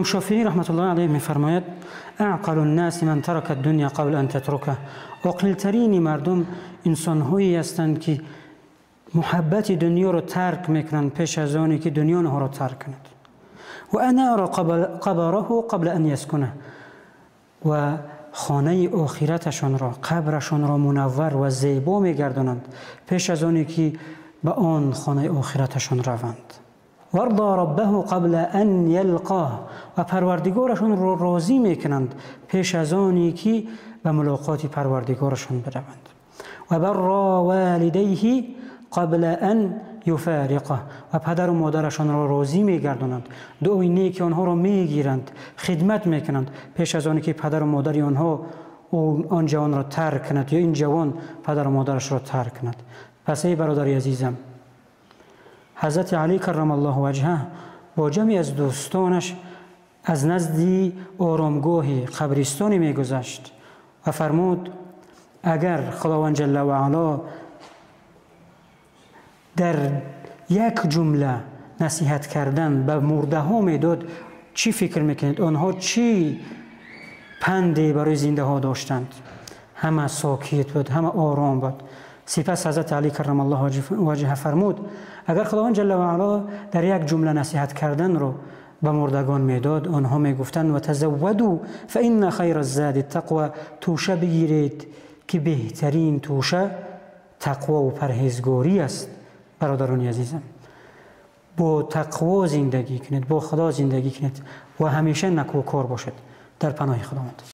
Шофеӣ раҳматуллоҳи алайҳ мефармояд: أعقل الناس من ترك الدنيا قبل أن تتركه. Оқилтарини мардум инсонҳое ҳастанд, ки муҳаббати дунёро тарк мекунанд пеш аз оне ки дунё онҳоро тарк кунад. وأنار قبره قبل أن يسكنه. Ва хонаи охираташонро, қабрашонро мунаввар ва зебо мегардонанд пеш аз оне ки ба он хонаи охираташон раванд. وأرضى ربه قبل أن يلقاه. Ва парвардигорашонро розӣ мекунанд пеш аз оне ки ба мулоқоти парвардигорашон бираванд. وبر والديه قبل أن يفارقه. Ва падару модарашонро розӣ мегардонанд, дуои неки онҳоро мегиранд, хидмат мекунанд пеш аз оне ки падару модари онҳо он ҷавонро тарк кунад ё ин ҷавон падару модарашро тарк кунад. Пас эй бародари азизам, ҳазрати Алӣ كرم الله وجهه бо ҷамъе аз дӯстонаш аз назди оромгоҳи қабристоне мегузашт ва фармуд: агар Худованд جل وعلا дар як ҷумла насиҳат кардан ба мурдаҳо медод, чӣ фикр мекунед, онҳо чӣ панде барои зиндаҳо доштанд? Ҳама сокит буд, ҳама ором буд. Сипас ҳазрати Алӣ كرم الله وجهه фармуд: агар Худованд جل وعلا дар як ҷумла насиҳат карданро ба мурдагон медод, онҳо мегуфтанд: وتزودوا فإن خير الزاد التقوى. Тӯша бигиред, ки беҳтарин тӯша тақвову парҳезгорӣ аст. Бародарони азизам, бо тақво зиндагӣ кунед, бо Худо зиндагӣ кунед ва ҳамеша накӯкор бошед. Дар паноҳи Худованд.